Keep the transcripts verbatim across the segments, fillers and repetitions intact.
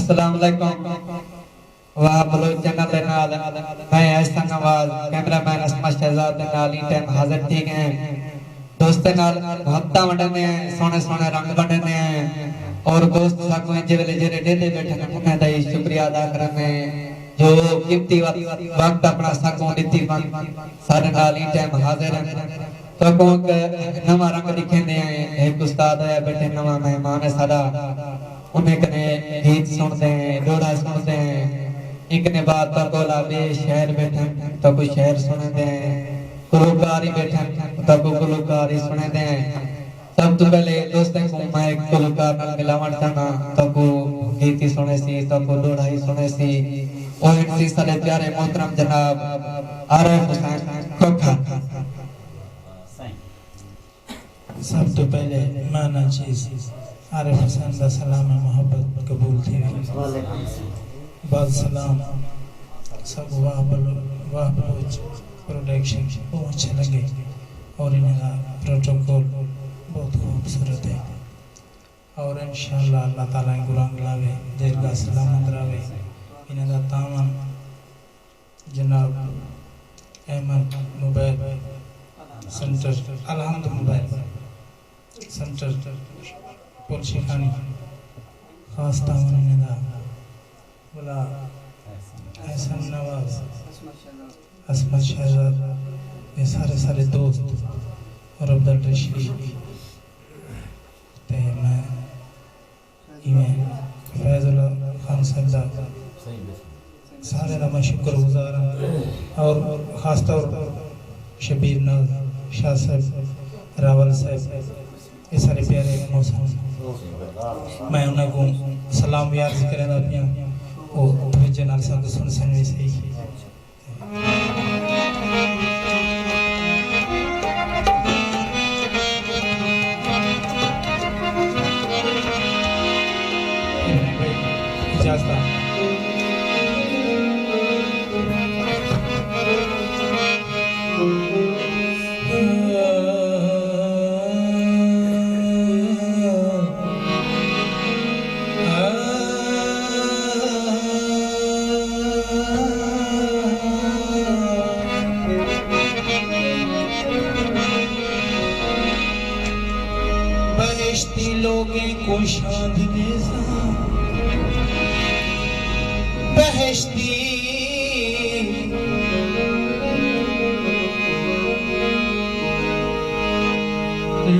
السلام علیکم۔ واہ بلوچ چینل دے نال میں احسن نواز، کیمرہ مین عصمت شہزاد دے نال ایں ٹائم حاضر تھی ڳئے ہیں۔ دوستیں نال محبتاں ونڈیندے ہیں، سوہݨے سوہݨے رنگ ونڈیندے ہیں، اور دوست ساکوں انج ویلے جیڑھے ݙیہدے ٻیٹھن انہیں دا ہی شکریہ ادا کریندے ہیں جو قیمتی وقت، وقت اپݨا ساکوں ݙتی ون ساݙے نال ایں ٹائم حاضر ہیں۔ تہاکوں ہک نواں رنگ ݙکھیندے ہیں، ہک استاد آیا ٻیٹھے، نواں مہمان ہے ساݙا، انہیں کنے گیت سݨدے ہیں، ݙوہڑا سݨدے ہیں۔ ایں کنے بعد تہاکوں ٻئے شاعر ٻیٹھن، تہاکوں شعر سݨیندے ہیں، گلوکار ہی ٻیٹھن، تہاکوں گلوکار ہی سݨیندے ہیں۔ سب توں پہلے دوستیں کوں میں ہک گلوکار نال ملاوݨ چاہنداں، تہاکوں گیت ہی سݨیسی، تہاکوں ݙوہڑا ہی سݨیسی۔ او ہن سی ساݙے پیارے محترم جناب عارف حسین کھوکھر۔ سب توں پہلے میں ناچیز عارف حسین دا سلام محبت قبول تھیوے۔ بعد سلام سب واہ بلو-، واہ بلوچ پروڈکشن بہت اچھے لگے اور انہیں دا پروٹوکول بہت خوبصورت ہے اور انشاءاللہ اللہ تعالیٰ گرانگ لاوے، دیرگاہ سلامت راوے۔ انہیں دا تعاون جناب احمد موبائل سینٹر، الحمد موبائل سینٹر پلشی خانی، خاص تعاون انہیں دا بلا احسن نواز، عصمت شہزاد، یہ سارے سارے دوست اور عبدالرشید تے میں ایویں فیض اللہ خان صاحب دا سارے دا میں شکر گزار ہاں، اور خاص طور شبیر ناز، شاہ صاحب، راول صاحب، یہ سارے پیارے محسن، میں انہاں کو سلام بھی عرض کریندا پیاں، وہ توجہ نال سب سن سن بھی صحیح۔ بہشتی لوگیں کو شاندے ساں، بہشتی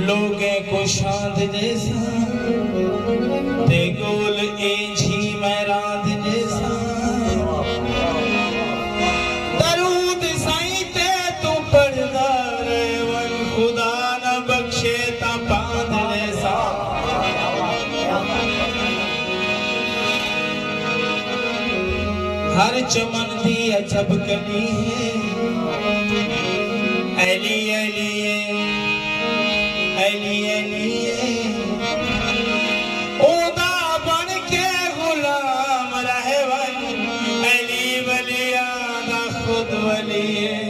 لوگیں کو شاندے ساں، تے گول اینجھی میں راندے ساں۔ درود سائیں تے توں پڑھدا رہ ونڄ، خدا نہ بخشے تاں پاندے ساں۔ ہر چمن دی عجب کلی ہے، ایلی ایلی ہے، ایلی ایلی ہے۔ اوندا بݨ کے غلام رہ ونڄ، ایلی ولیاں دا خود ولی ہے۔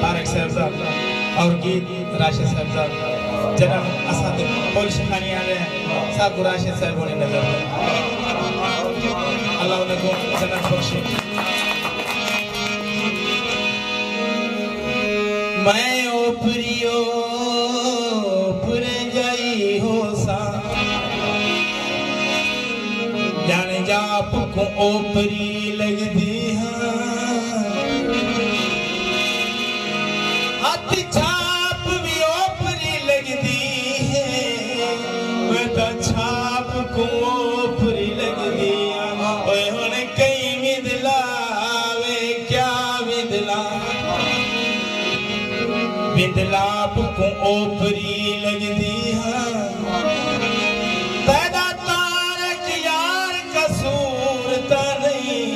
طارق صاحب دا اور گیت راشد صاحب دا، جناب اسد پل شکھانی والے ہیں، سب کو راشد صاحب ہونے نظر دے۔ اللہ انہیں کو جنت بخشے۔ میں اوپری اوپر جائی ہو ساں، ڄݨ جاپ کوں اوپری لڳدی ہاں۔ ہتھ چھاپ وی اوپری لڳدی ہے، میں تاں چھاپ کوں اوپری لڳدی ہاں۔ اوئے ہݨ کہیں وندلا وے، کیا وندلا؟ وندلا آپ کوں اوپری لڳدی ہاں۔ تیݙا طارق یار قصور تاں نئیں،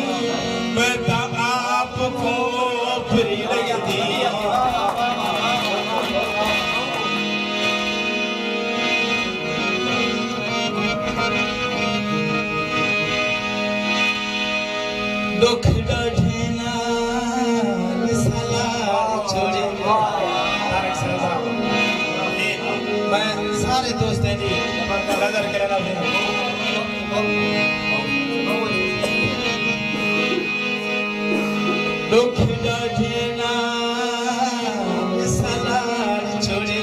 میں تاں آپ کوں اوپری لڳدی ہاں۔ ݙکھ ݙاڈھے نال سلا چھوڑے۔ طارق صاحب، اے میں سارے دوستیں دی نظر کرنا۔ ݙکھ ݙاڈھے نال سلار چھوڑے،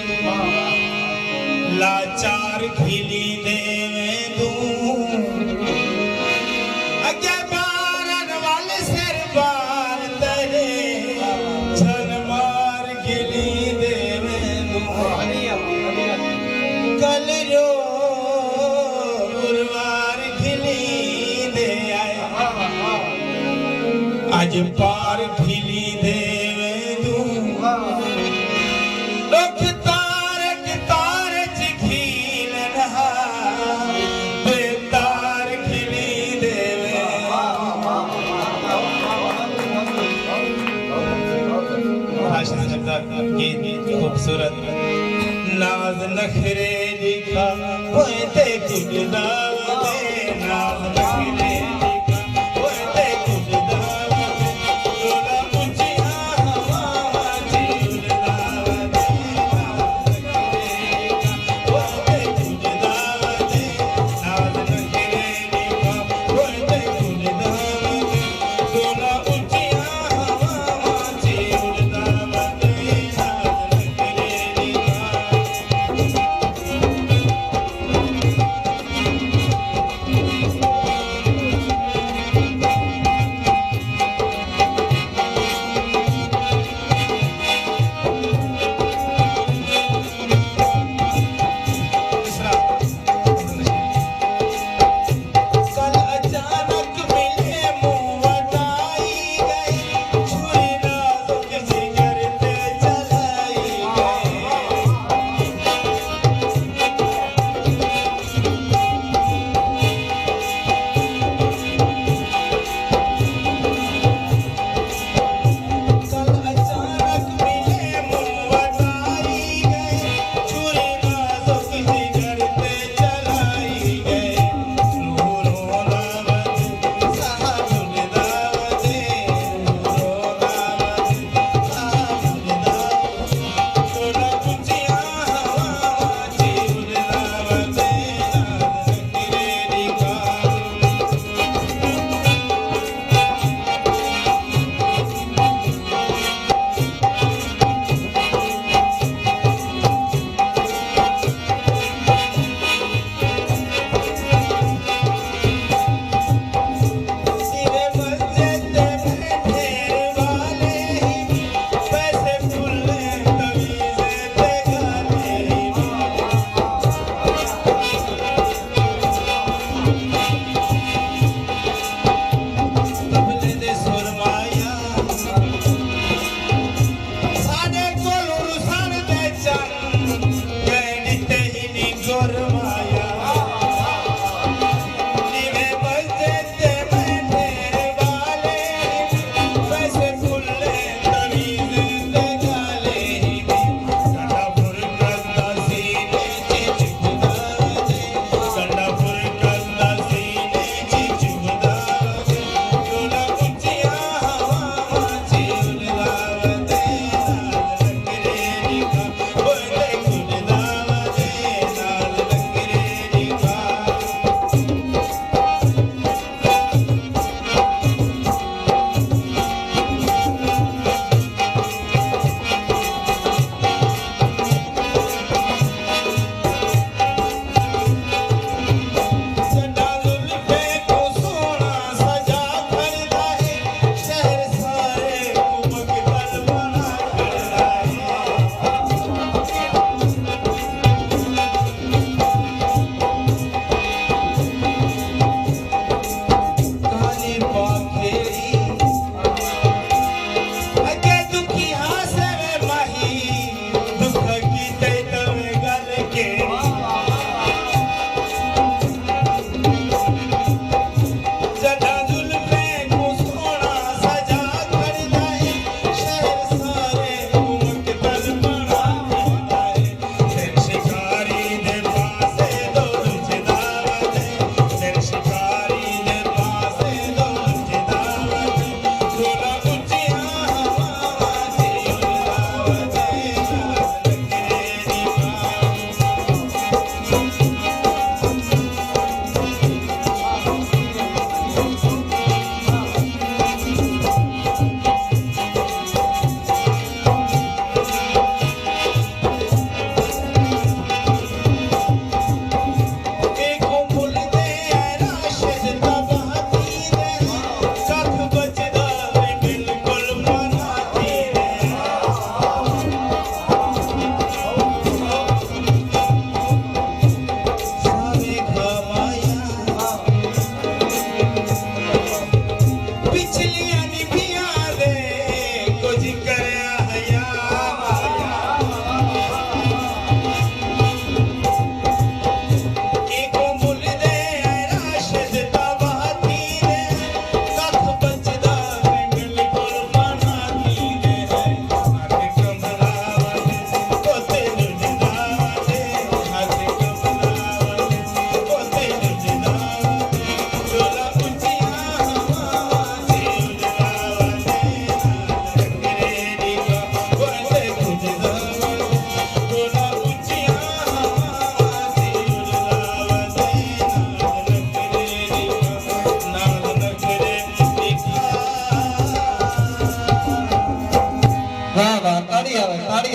لاچار گھلیندے ویندوں۔ اڳے ٻارن ول سر ٻار تیݙے، جھل مار گھلیندے ویندوں۔ کل جو گروار گھلیندے آئے، اڄ پار گھلیندے ویندوں۔ ݙکھ تارک تار اچ گھیلن ہا، بے تار گھلیندے ویندوں۔ آشنا شبدہ گیت خوبصورت۔ ناز نخرے ݙکھا پوئے تے کجھ دعوت ہے، ناز نخرے ݙکھا پوئے تے کجھ دعوت ہے، ݙولا اچیاں ہواواں چ اݙدا ودے، ناز نخرے ݙکھا پوئے تے کجھ دعوت ہے، ݙولا اچیاں ہواواں چ اݙدا ودے، ناز نخرے ݙکھا پوئے تے کجھ دعوت ہے، ݙولا اچیاں ہواواں چ اݙدا ودے، ناز نخرے ݙکھا۔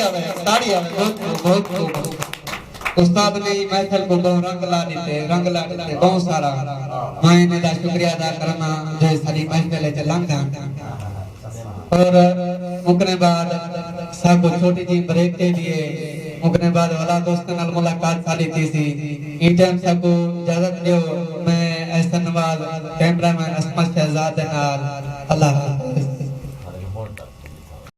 آوے، تاڑی آوے، بہت خوب، بہت خوب۔ استاد نے محفل کو بہت رنگ لا دیتے، رنگ لا دیتے، بہت سارا۔ میں انہیں دا شکریہ ادا کرنا جو ساری محفل چ لنگ گئے۔ اور مکنے بعد سب کو چھوٹی جی بریک دے دیے۔ مکنے بعد والا دوستوں نال ملاقات ساری تھی سی۔ این ٹائم سب کو اجازت دیو۔ میں احسن نواز، کیمرہ مین اسمت شہزاد دے نال۔ اللہ حافظ۔